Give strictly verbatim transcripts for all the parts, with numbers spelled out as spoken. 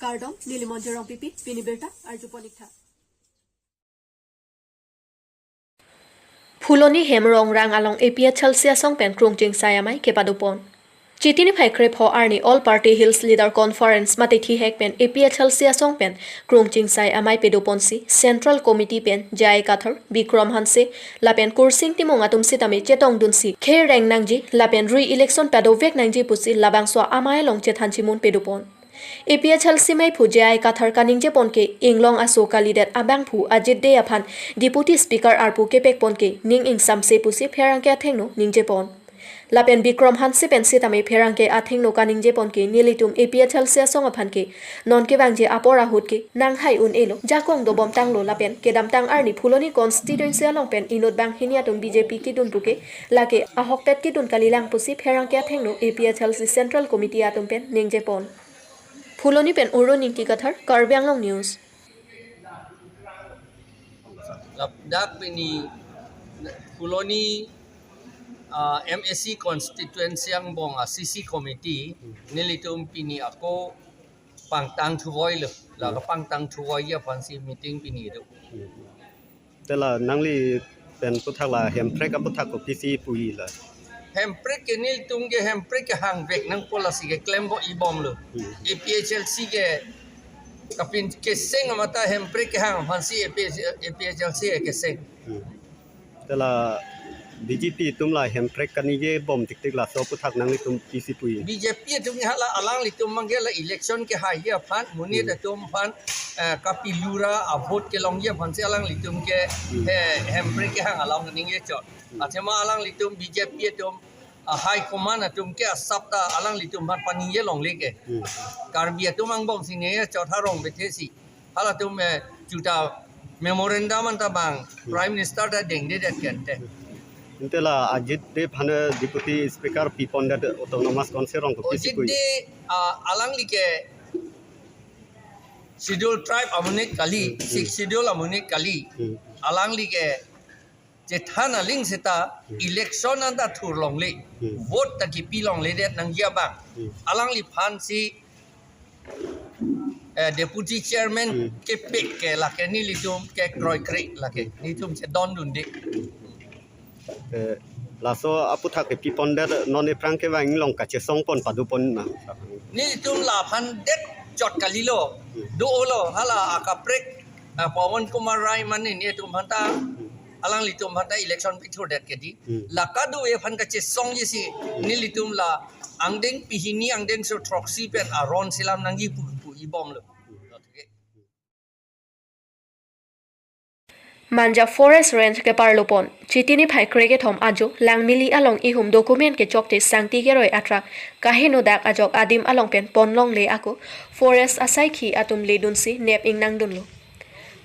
Kardom, neli Monjir Rongpipi, pini birta arjupon ik tha. Phuloni Hemrong Rang along A P H L C asong pen krungching sai amei kepadopon. Chiti niphai krepho arni All Party Hills Leader Conference mate thihek pen A P H L C asong pen krungching sai amei pedoponsi Central Committee pen J I Kathar, Bikram Hanse lapen Kursing Timung atum sitame chetongdunsi khereng nangji lapen re-election padovek nangji pusi labangso amei along chethan chimun pedopon. A P H L C meiphu J I Kathar kaningjepon ke inglong aso kalidet abangphu Ajit Dey aphan Deputy Speaker arpu kepekpon ke ning ingsamse pusi pherangke athengno ningjepon. Lapen Bikram Hanse pen sitame pherangke athengno kaningjepon ke nelitum A P H L C asong aphan ke non kevangji apor ahut ke nanghai un-elo, jakong dobom tanglo lapen kedamtang arni Phuloni constituency along pen inut banghini atum B J P kedun puke lake ahokpet kedun kalilang pusi pherangke athengno A P H L C Central Committee atum pen ningjepon. Phuloni pen Uru Ningti Kathar, Karbi Anglong News. Ladak pini Phuloni, ah, M A C constituency angbong a C C committee nelitum pini ako pangtang thuvoi lo. La kapangtang thuvoi aphansi meeting pini do. Te la nangli pen aputhak la Hemprek aputhak kopisi puji la? Hemprek ke nelitum ke Hemprek kehangvek nangpo lasi keklem bo ibom lo. Hmm. A P H L C ke kapin keseng amata Hemprek kehang aphansi A P H, A P H L C ke keseng. Hmm. Te la B J P atum la Hemprek kaningje bom tiktik laso aputhak nanglitum pisi puji? B J P atum hala alanglitum mangke la election kehai aphan, monit Hmm. atum aphan, eh, kapilura a vote kelongji aphansi alanglitum ke, Hmm. eh, Hemprek kehang alam ningje chot. Hmm. Athema alanglitum B J P atum, ah, high command atum ke asap ta alanglitum aphan paningje longle ke. Hmm. Karbi atum angbong si ningje chot ha Rongbethe si. Halatum, eh, juta memorandum anta bang Hmm. Prime Minister ta dengdedet kente. Ante la Ajit Dey aphan Deputy Speaker pipondet Autonomous Council rong kopisi Ajit puji? Dey, ah, alangli ke Schedule Tribe amonit kali, Hmm. Sixth Schedule amonit kali. Hmm. Alangli ke chethan aling seta Hmm. election anta thur longle, Hmm. vote ta kipi longledet nangji abang. Hmm. Alangliphansi, eh, Deputy Chairman Hmm. kepek ke lake nelitum kekroikre lake, nelitum chedondunde. Eh, laso aputhak ke pipondet non ephrang kevang along kachesongpon padopon ma? Nelitum laphan det chot kalilo, Hmm. dolo, hala akaprek, ah, Pawan Kumar Rai mane nelitum aphanta, Hmm. alanglitum aphanta election pithurdet ke di. Hmm. La kadokave aphan kachesongji si, Hmm. nelitum la angdeng pehini angdengso throksi pen aron selam nangji pu, pu ibom lo. Manja Forest Range keparlopon. Chiti niphai krekethom ajo, Langmili along ihum document kechokche sangti keroi atrak kaheno dak ajok adim along pen ponlongle ako, Forest asaikhi atum ledunsi nep ingnangdunlo.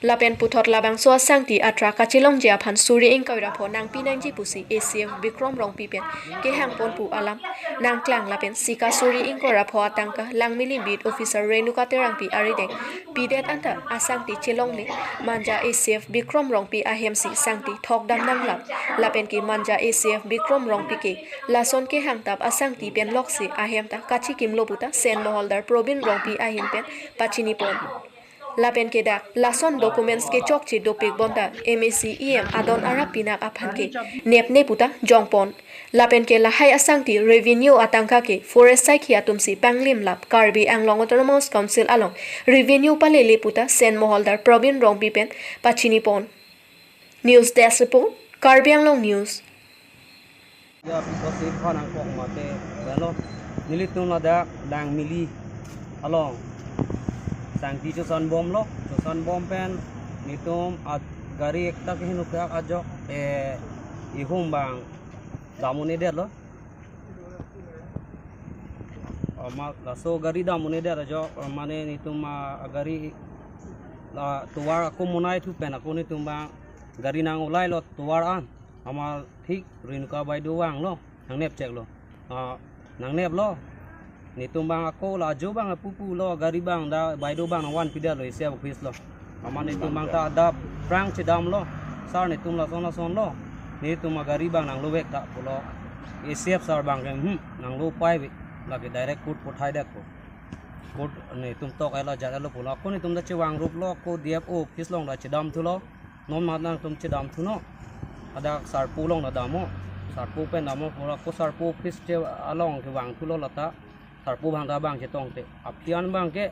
Lapen puthot labangso asangti atrak kachelongji aphan suri ingkoi ra pho nangpi nangji pusi A C F Bikram Rongpi pen kehangpon pu alam nangklang lapen sika suri ingkoi ra pho atangka Langmili Beat Officer Renuka Terangpi arideng pidet anta asangti chelongle, Manja A C F Bikram Rongpi ahemsi sangti thokdam nanglap. Lapen ke Manja A C F Bikram Rongpi ke lason kehangtap asangti pen loksi ahem ta kachikimlo puta Sen Moholdar Probin Rongpi ahin pen pachinipon. Lapen ke dak lason documents kechokche dopik bonta M A C E M adon arap pinak aphan ke nepne puta jongpon. Lapen ke lahai asangti revenue atangka ke Forest saikhi atumsi panglimlap Karbi Anglong Autonomous Council along revenue palele puta Sen Moholdar Probin Rongpi pen pachinipon. News Desk Report, Karbi Anglong News. Ya, because it kan angkok mate, belo, nelitum ladak Langmili along sangti choson bomlo, choson bom pen nelitum at gari ekta kehingno kehak ajok, eh, ihum bang dam un-edetlo. Ama laso gari dam un-edet ajok, mane nelitum, ah, gari la tovar ako monai thu pen ako nelitum bang gari nang-ulailo tovar an. Ama thik Renuka Baideo vanglo, nangnepcheklo. Ah, nangneplo. Nelitum bang ako la ajo bang apupulo gari bang dak Baideo bang nangvanpidetlo A C F office lo. Ama nelitum bang ta adap aphrang chedamlo. Sir, nelitum lason lasonlo. Nelitum agari bang nanglovek ta pulo. A C F sir bang ke, hmm, nanglopaive. Lake direct court pothai detpo. Court netum tok elo jat elo pulo. Ako netum ta chevang rup lo, ako D F O office along ta chedam thulo. Non mat nangtum chedam thunon. Hadak sarpo along ta damnon. Sarpo pen damnon pulo, ako sarpo office che along kevang thulo lata. Sarpo abang ta bang chetongte. Aphi an abangke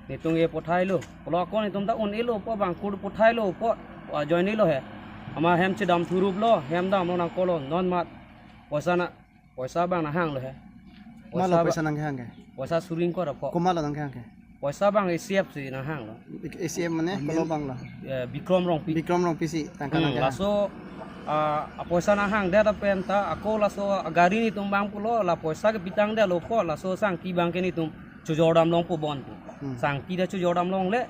netum ke pathailo. Pulo ako netum ta un-elo pu abang kur pathailo pu ajoine lo he. Amat hem chedam thu rup lo, hem damlo nangkoklo, non mat. Poisa na, poisa abang nanghanglo he. Malo poisa ba-, poisa nanghang ke? Poisa suri ingkoi ra pho. Komatlo nanghang ke? Poisa abang A C F si nanghanglo. A C F mane? Amen. Kolo abanglo? Eh, Bikrom Rongpi. Bikrom Rongpi si tangka, hmm, nanghang. Laso, ah, ah, poisa nanghangdet pen ta, ako laso gari netum abang pulo, la poisa ke pitangdetlo ko, laso sangti abangke netum chojordam longpo bon pu. Hmm. Sangti ta chojordam longle,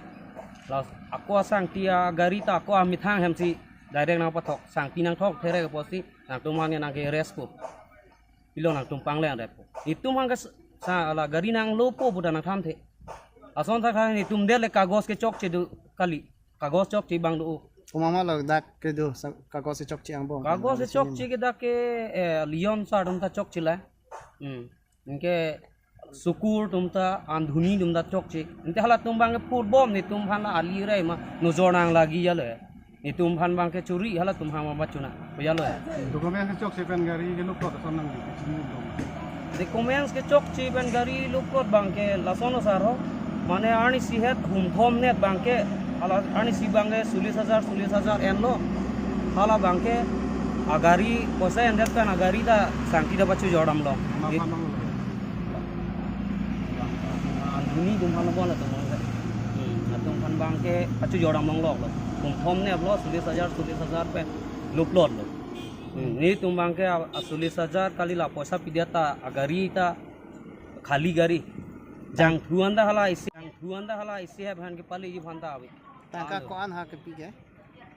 la ako sangti agari ta ako amethang hem si direct nangpathok, sangti nangthok therek apotsi, nangtum mane nangke-arrest po. Pilo nangtum pangleng dep. Netum abangke sa, sa la gari nanglopo pu ta nangthan the. Lason ta kali netum det le kagos kechokche do kali. Kagos chokche abang do. Komatlo dak kedo sa, kagos kechokche angbong? Kagos kechokche ke dak ke, eh, Leon sar atum ta chokche la. Hmm. Anke Sukur atum ta, Andhuni atum ta chokche. Ante halatum abangke phurbom netum aphan la ali rai ma nojor nang lagi ya lo. Netum aphan abangke churi halatum aphan ma bachuna. Ko ya lo ya. Documents kechokche pen gari ke luplo ason nangli kachini dong. Documents kechokche pen gari luplo abangke lason asar ho. Mane arnisi het humthom net abangke, hala arnisi abangke solis hajar, solis hajar enlo. Hala abangke agari poisa endet pen agari ta sangti ta pachojordam long. Mama It- mama. Andhuni atum aphan lo bon latum abangke. Hmm, latum aphan abangke pachojordam longloklo. Humthom neplo, solis hajar, solis hajar pen luplo lo. Hmm, netum abangke a, a solis hajar kali la poisa pidet ta agari ta khali gari. Jangthu an ta hala isi, jangthu an ta hala isi aphan kepaleji aphan ta ave. Tangka alo. Ko-an ha kepi ke?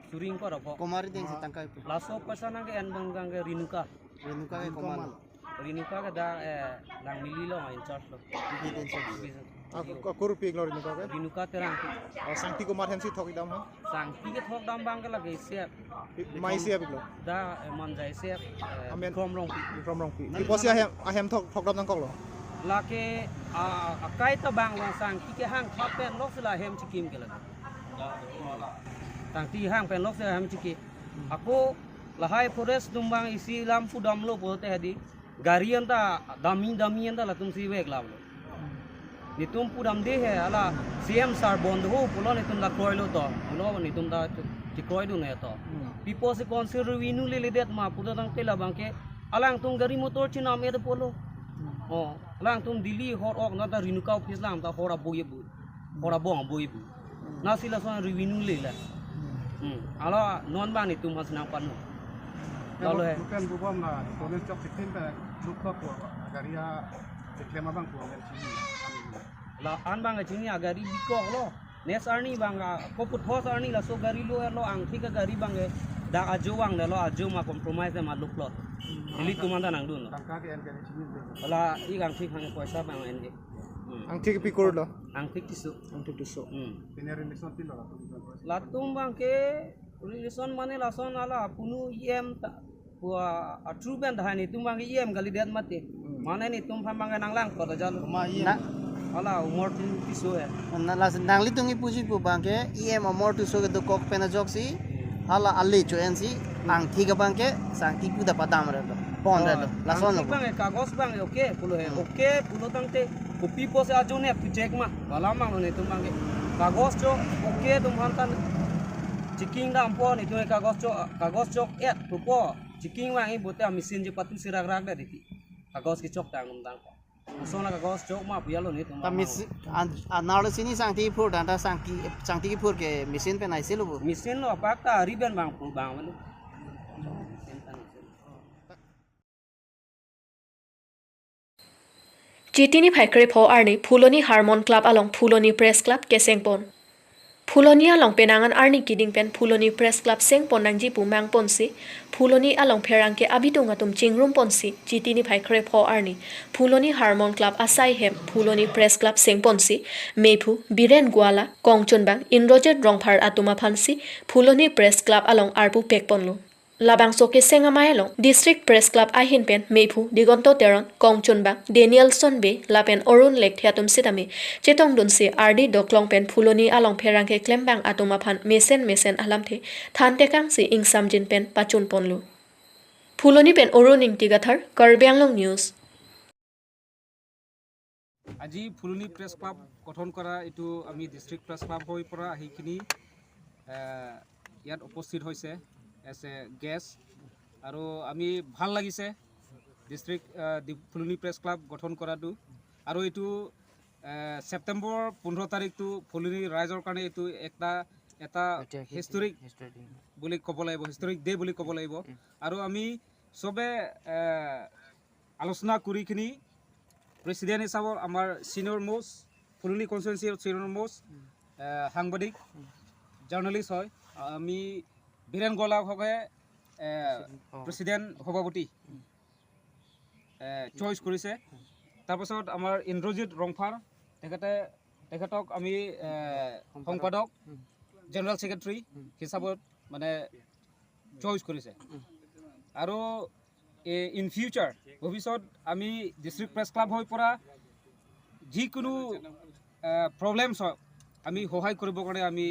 Suri ingkoi ra pho. Komat rideng si tangka kepi? Laso poisa nangke-en abangke Renuka. Renuka ke komat? Renuka ke dak, eh, Langmili along in charge lo. Bukit in charge. Bukit in charge. Ako, ako kopi lo Renuka ke? Renuka Terang. Oh, sangti komat hem si thok-ik dam ha? Sangti kethok dam abangke lake A C F. Pi-, mai A C F lo? Dak, eh, Manja A C F, eh, amen. Bikrom Rongpi. Bikrom Rongpi. Pi apotsi ahem, ahem thok, thok dam nangkoklo? Lake, ah, akai ta bang long sangti kehang thap pen lok si la hem chikim ke lake. Sangti hang pen lok si la hem chikim. Ako lahai forest atum abang isi lam pu damlo pulote hadi. Gari anta dami dami anta latum si vek lamlo. Netum pu damde he, hala C M sar bon do ho pulo netum ta kroilo to. Pulo netum ta chekroidun he to. Hmm. Pi apotsi council revenue leledet ma pulo tangte labangke alangtum gari motor chenam-et pulo. Hmm. Oh, alangtum Delhi hor ok na ta Renuka office alam ta hor aboi aboi. Hor abong aboi aboi. Hmm. Lasi lason revenue le la. Hmm. Hmm. Hala non abang netum aphan si nangpano. Lalu he. Bukan bubom la, kolen chok chitin pe lukpa po, gari a, chiklem abang po, men chini. La an abang chini agari bikoklo. Next arni abang a, ko puthot arni laso gari lo, lo angthik agari abang e. Dak ajo vangdetlo, ajo ma compromise ma luklo. Hmm. Ili tumanta nangdunlo. Tangka ke-en gari chini. La ik angthik hang poisa abang en. Hmm. Angthik pi kur lo? Angthik tiso. Angthik tiso. Hmm. Pine relation pilo latum? Latum abangke relation mane lason hala punu E M ta, pu a, a true pen tahai netum abangke E M kalidet mati. Hmm. Mane netum aphan abangke nanglang kota jalo. Komat E M? Na, hala Umor Tisso he. Na las, nanglitum kipuji pu abangke E M Umor Tisso ke dokok pen ajoksi. Hmm. Hala ale cho-en si, hmm, angthik abangke sangti pu ta padamre lo. Pon re lo. Oh, lason lo. Angthik abang e kagos abang e okay pulo he. Hmm. Okay pulo tangte kopi apotsi ajo nep tu check ma. Hala mang lo netum abangke. Kagos chok okay atum aphan ta checking dampo netum e kagos chok, kagos chok-et pupo. Checking vang-i pulote a machine chepatu si rakrak det titi. Kagos kechok tang atum tang. Lason la kagos chok ma pu ya lo netum. Ta abang. Mis-, an, an, nalo chini sangti phur dan ta sangti, sangti kiphur ke machine pen ai si lo pu. Machine lo apak ta ari pen bang pu bang lo. Machine ta machine. Jiti niphai krepho arni Phuloni Harmon Club along Phuloni Press Club kesengpon. Phuloni along penang an arni keding pen Phuloni Press Club sengpon nangji pu mangponsi, Phuloni along pherangke abidung atum chingrumponsi, Jiti niphai krepho arni Phuloni Harmon Club asai hem Phuloni Press Club sengponsi, mephu Biren Guala, kongchunbang Indrajit Rongphar atum aphansi Phuloni Press Club along arpu pekponlo. Labangso keseng amei along District Press Club ahin pen mephu Digonto Teron, kongchunbang Danielson Bey lapen Arun Lekthe atum sitame chetongdunsi ardi doklong pen Phuloni along pherangke klembang atum aphan mesen mesen alamthe thantekangsi ingsamjin pen pachunponlo. Phuloni pen Arun Ingti Kathar, Karbi Anglong News. আজি ফুলনি press club গঠন কৰা এইটো আমি district press club হৈ পৰা আহি কিনি, এ, ইয়াত উপস্থিত হৈছে এজ এ গেষ্ট। আৰু আমি ভাল লাগিছে ডিষ্ট্ৰিক্ট, এ, ডি-, ফুলনি প্ৰেছ ক্লাব গঠন কৰাটো। আৰু এইটো, এ, ছেপ্টেম্বৰ পোন্ধৰ তাৰিখটো ফুলনি ৰাইজৰ কাৰণে এইটো এটা, এটা ঐতিহাসিক হিষ্টৰিক হিষ্টৰিক দিন। বুলি ক'ব লাগিব, হিষ্টৰিক ডে বুলি ক'ব লাগিব। উম। আৰু আমি চবে, এ, আলোচনা কৰি কিনি প্ৰেচিডেণ্ট হিচাপত আমাৰ ছিনিয়ৰ মষ্ট, ফুলনি কনষ্টিটুৱেঞ্চিৰ ছিনিয়ৰ মষ্ট, উম। এ, সাংবাদিক, উম। জাৰ্ণালিষ্ট হয়। আমি বীৰেণ গোৱালা হকে, এ, অ। প্ৰেচিডেণ্ট সভাপতি, উম। এ, চইচ কৰিছে। উম। তাৰপাছত আমাৰ ইন্দ্ৰজিৎ ৰংফাৰ, তেখেতে, তেখেতক আমি, এ, সম্পাদক। সম্পাদক, উম। জেনেৰেল ছেক্ৰেটাৰী উম। হিচাপত মানে চইচ কৰিছে। উম। আৰু এ, ইন ফিউচাৰ, ভৱিষ্যত আমি ডিষ্ট্ৰিক্ট প্ৰেছ ক্লাব হৈ পৰা যিকোনো, এ, প্ৰব্লেমছ হয়, আমি সহায় কৰিবৰ কাৰণে আমি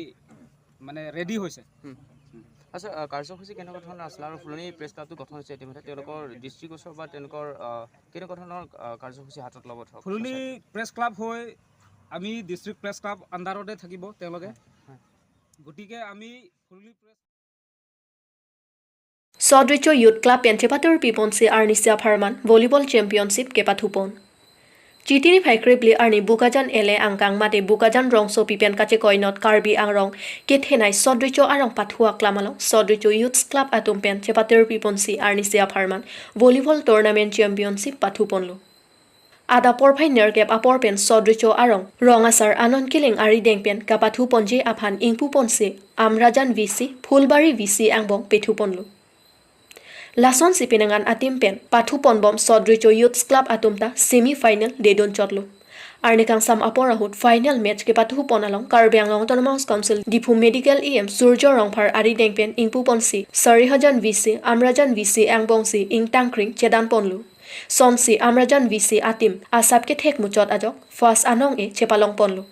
মানে ৰেডি হৈছে। হুম। আচ্ছা, আ, কাৰ্যসূচী কেনেকুৱা ধৰণৰ আছিলে আৰু ফুলনি প্ৰেছ ক্লাবটো গঠন হৈছে ইতিমধ্যে, তেওঁলোকৰ দৃষ্টিগোচৰ বা তেওঁলোকৰ, আ, কেনেকুৱা ধৰণৰ, আ, কাৰ্যসূচী হাতত ল'ব ধৰক? ফুলনি প্ৰেছ ক্লাব হৈ আমি ডিষ্ট্ৰিক্ট প্ৰেছ ক্লাব আণ্ডাৰতে থাকিব তেওঁলোকে। হয়, হয়। গতিকে আমি ফুলনি press Sot Recho Youth Club pen chepatur piponsi arnisi apharman volleyball championship kepathupon. Chiti niphai krepli arni Bokajan L A angkang mate Bokajan rongsopi pen kachekoinot Karbi Anglong kethenei Sot Recho arong pathu aklam along Sot Recho Youth Club atum pen chepatur piponsi arnisi apharman volleyball tournament championship pathuponlo. Adap porphai nerkep apor pen Sot Recho arong rong asar Anon Killing arideng pen kapathuponji aphan ingpuponsi Amrajan V C, Phulbari V C angbong pethuponlo. Lasonsi penang an ateam pen pathuponbom Sot Recho Youth Club atum ta semi final dedun chotlo. Arni kangsam apor ahut final match kepathupon along Karbi Anglong Autonomous Council Diphu Medical E M Surjo Rongphar arideng pen ingpuponsi Sarihajan V C, Amrajan V C angbongsi ingtangkring chedanponlo. Sonsi Amrajan V C ateam asap kethek muchot ajok first anong-e chepalongponlo.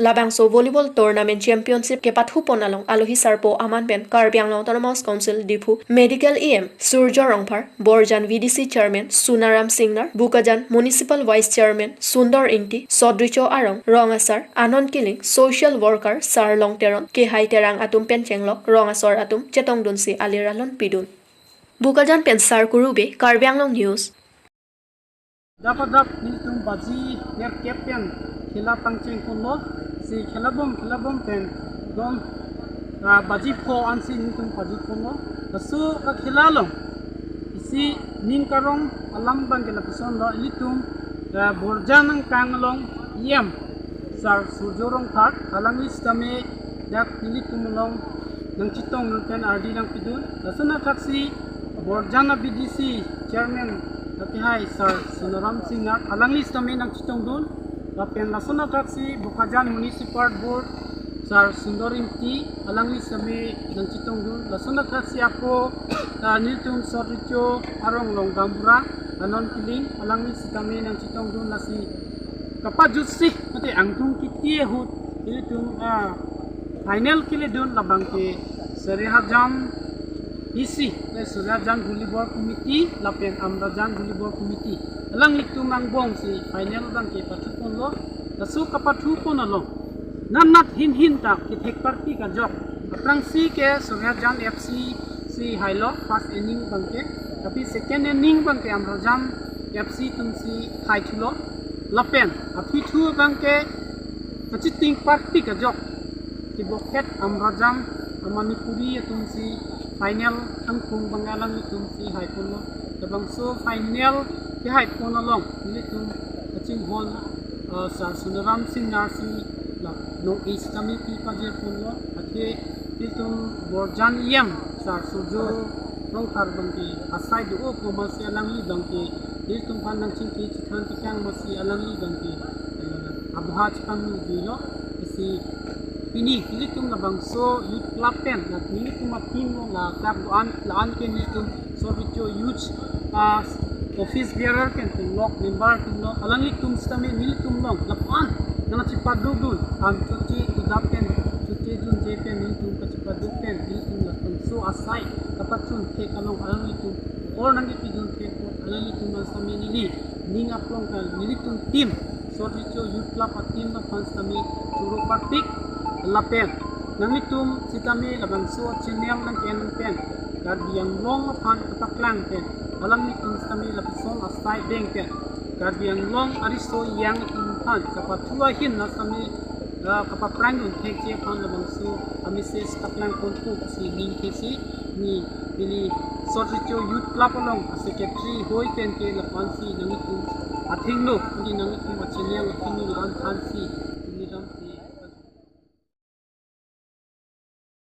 Labangso volleyball tournament championship kepathupon along alohi sarpo aman pen Karbi Anglong Autonomous Council Diphu Medical E M Surjo Rongphar, Borjan V D C Chairman Sunaram Singnar, Bokajan Municipal Vice Chairman Sundor Ingti, Sot Recho arong rong asar Anon Killing, social worker Sarlong Teron, Kehai Terang atum pen chenglok rong asor atum chetongdunsi alir alon pidun. Bokajan pen Sarkuru Bey, Karbi Anglong News. Adap adap nelitum baji nerkep pen khela pangchengponlo, si khelabom khelabom pen dom, ah, baji pho ansi nelitum baji ponlo. Laso akhela along isi ning karong alam abangke lapusonlo, ilitum, ah, Borjan angkang along E M Sar Surjo Rongphar, alangli sitame dak nelitum along nangchetongdun pen ardi nangpidun. Lason athaksi Borjan a V D C Chairman akehai Sar Sunaram Singnar, alangli sitame nangchetongdun. Lapen lason athaksi Bokajan Municipal Board Sar Sundor Ingti, alangli sitame nangchetongdun. Lason athaksi ako, ah, nelitum Sot Recho arong along gaonbura Anon Killing, alangli sitame nangchetongdun. Lasi kapajutsi mate angdung kiti ahut ilitum, ah, final keledun labangke Sarihajan V C, eh, Sarihajan Volleyball Committee lapen Amrajan Volleyball Committee, alanglitum angbongsi final abangke pathuponlo. Laso kapathupon along nanat hinhin ta kethek party kajok. Aphrangsi ke Sarihajan F C si hailo first inning abangke, tapi second inning abangke Amrajan F C atumsi haithulo. Lapen aphi thu abangke kachiting party kajok, kibokhet Amrajan a Manipuri atumsi final thangphung abang alanglitumsi haiponlo. Labangso final kehaipon along nelitum kachinghon, ah, Sar Sunaram Singnar si la non-A sitame pipajirponlo. Athe nelitum Borjan E M Sar Surjo Rongphar abangke asai do-o komatsi alangli abangke nelitum aphan nangchingki chithan tekang amatsi alangli abangke, eh, aboha chepanglu juilo. Isi Pini nelitum labangso youth club pen, la nelitum a-team along la club do-an, la-an ke nelitum Sot Recho Youth, ah, office bearer pen tum lok, member tum lok, alanglitum sitame nelitum along lapu-an nangchepadukdun, an choche kudap pen, choche junje pen nelitum kachepaduk pen, nelitum labangso asai kapachun thek along alanglitum or nangkepidun thek along alanglitum sitame neli ning aplong kal nelitum team, Sot Recho Youth Club a-team aphan sitame choro parpik lapen nanglitum sitame labangso channel nangke-en pen Karbi Anglong aphan kapaklang pen alanglitum sitame lapuson asai deng pen Karbi Anglong ariso ejang atum aphan kapathu ahin na sitame, ah, kapaprangdun thekji aphan labangso a-message paklang ponpo pusi ning thesi, ne neli Sot Recho Youth Club along a-secretary hoi pen ke lapu-ansi nanglitum athengno, ne nanglitum a-channel athengno la-an thansi